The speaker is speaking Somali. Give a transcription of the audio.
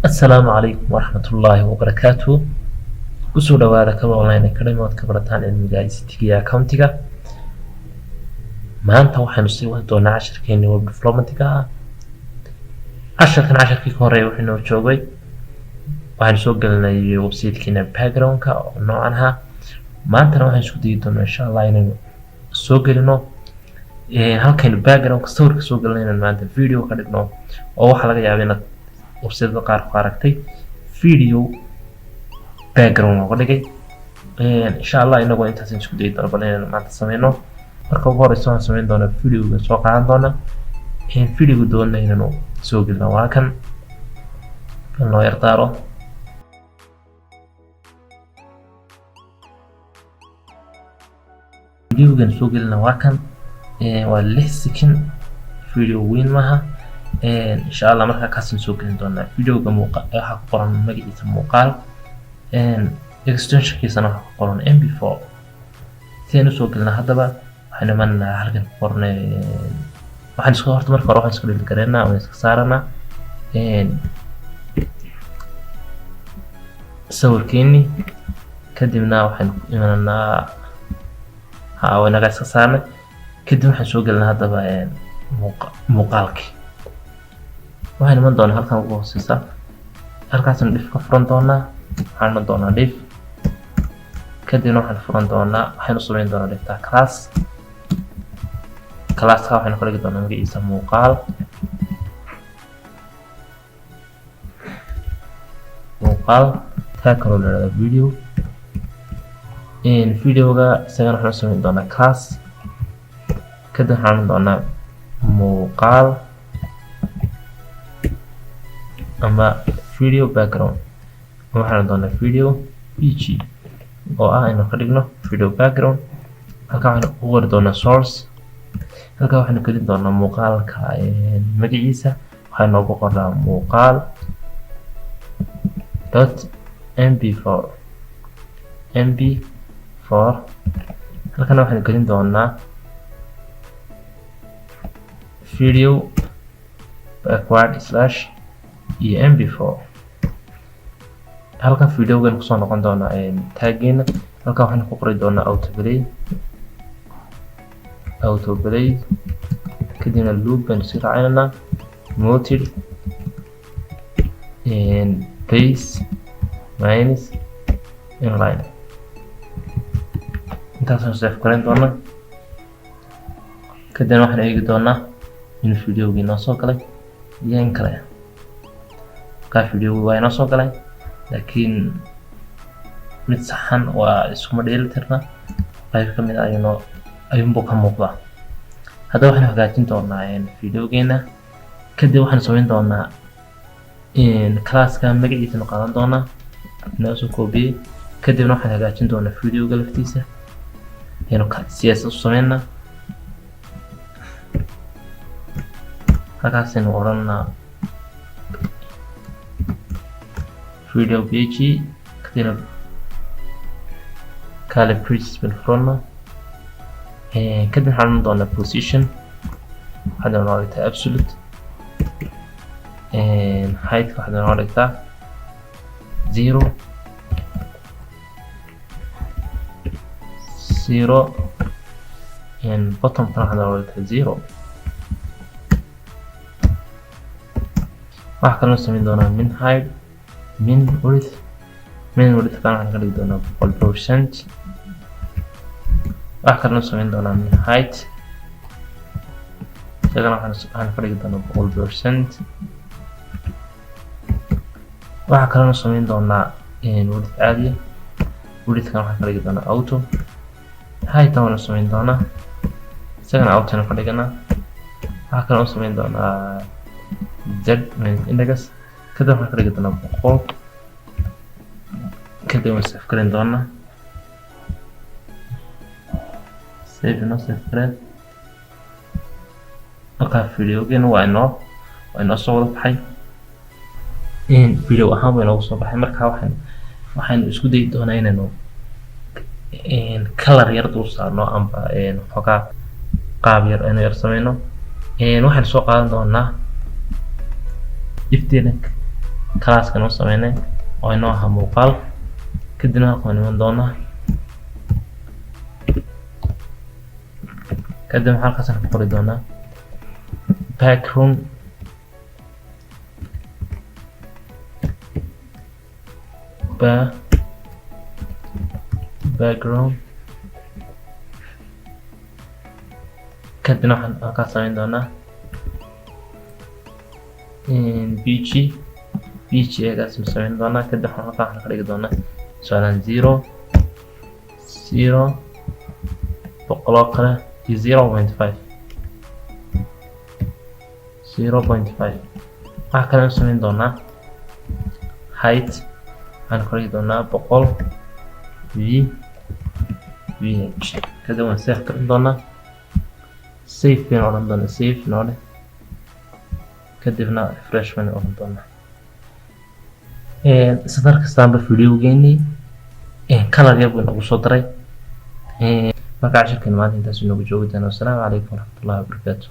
Asalaamu calaykum waraxmatullaahi wabarakaatu. Kusoo dhawaada Kaba Online Academy ood ka barataan cilmiga ICT iyo accountiga. Maanta waxaynu sii wadi doonaa casharkeeni web development-ga ah. Casharkan casharkii ka horeeya wuxuu inoo joogay waxaynu soo gelinay website-keena background-ka oo noocan ahaa. Maantana waxaan isku dayi doonaa, insha Allah, inaynu soo gelino halkaynu background-ka sawirka soo gelinay inaan maanta video ka dhigno, oo waxaa laga yaabaa inaad website-da qaar ku aragtay video background looga dhigay. Insha Allah, inagoo intaas isku dayi doono bal inaynu maanta sameyno. Marka ugu horeysa waxaan sameyn doonaa videoga, soo qaadan doona videoga doonana inaynu soo gelino. Waa kan, bal noo yar daaro. Videogan soo gelina waa kan, waa 6 second, video weyn maaha, insha Allah. Markaa kaasaan soo gelin doonaa videoga. Muuqa waxaa ku qoran magaciisa muuqaal, extensionkiisana waxaa ku qoran MP4. Si aynu usoo gelina haddaba, waxaynu imanaynaa halkan ku qoran. Waxaan isku horta marka hore waxaan isku dheli gareynaa, waan iska saaranaa sawirkeeni. Kadibna waxaynu ku imanaynaa, ha, waynaga iska saarnay. Kadib waxaan soo gelinaa haddaba muuqaalkii. Waxaan iman doonaa halkan ugu hooseysa, halkaasna div ka furan doonaa. Waxaan iman doonaa div, kadibna waxaan furan doonaa, waxaynu samayn doonaa divta class. Classka waxaynu ka dhigi doonaa magaciisa muuqaal, muuqaal. Taa kaloo la ihahdo video. Videoga isagana waxaan u samayn doonaa class. Kadib waxaan oran doonaa muuqaal ama video background, ama waxaan oran doonaa video bg, oo ah inuu ka dhigno video background. Halkan waxaynu ku qori doonaa source. Halkan waxaynu gelin doonaa muuqaalka magaciisa. Waxaa noogu qoraa muuqaal.mp4, mp4. Halkan waxaynu gelin doonaa video backward slash iyo mp4. Halkan videogan kusoo noqon doonaa taggeena. Halkan waxaynu ku qori doonaa autoplay, autoplay. Kadibna loop baynu sii raacinaynaa, muted pace minus inline. Intaasaan save gareyn doonaa. Kadibna waxaan eegi doonaa inuu videogii noo soo galay iyo in kale. Markaa videogi waa inoo soo galay, laakiin mid saxan waa iskuma dheeli tirna, qayb ka mid ah ayuunoo ayuunbuu ka muuqdaa. Haddaba waxaan hagaajin doonaa videogeena. Kadib waxaan samayn doonaa classka magaciisanu qaadan doonaa, inoo soo koobiyey. Kadibna waxaan hagaajin doonaa videoga laftiisa, aynu siyaasad u sameynaa. Halkaasaynu odhanaa video bg, kadibna curly braces baynu furanaa. Kadib waxaan odhan doonaa position waxaad inoo dhigtaa absolute, height waxaad inoo dhigtaa zero zero, bottomkana waxaad inoo dhigtaa zero. Waxaa kaloo samayn doonaa min height, min width. Min width kana waxaan ka dhigi doonaa 100%. Waxaa kaloo samayn doonaa min height, isagana waxaan ka dhigi doonaa 100%. Waxaa kaloo samayn doonaa width caadiya, widthkan waxaan ka dhigi doonaa auto. Height waanu samayn doonaa, isagana auto ka dhiganaa. Waxaa kaloo samayn doonaa z index, kadib waxaan ka dhigi doonaa 100. Kadib waan save gareyn doonaa. Save inoo save gareen. Markaa videogeena waa inoo soo wada baxay, video ahaan ba inoogu soo baxay. Marka waxaynu isku dayi doonaa inaynu color yar dul saarno amba xoogaa qaab yar aynu yar sameyno. Waxaynu soo qaadan doonaa divteena. Classkan u sameynay oo inoo ahaa muuqaal. Kadibna halkan waan iman doonaa. Kadib waxaan halkaas ku qori doonaa background, ba background. Kadibna waxaan halkaas samayn doonaa bg, bg egaas samayn doonaa. Kadib waxaan halkaa waxaan ka dhigi doonaa tusaalaan 0 0 100 oo kale iyo 0.5, 0.5. Waxaa kale aan samayn doonaa height, waxaan ka dhigi doonaa 100 v vh. Kadib waan save garin doonaa, save baynu odhan doonaa, save noo dheh. Kadibna refresh baynu odhan doonaa. Sadar kastaanba videogeenii color yar buu inagu soo daray. Marka cashirkan maanta intaas inoogu joogi doona. Wasalaamu calaykum waraxmatullahi wabarakaatu.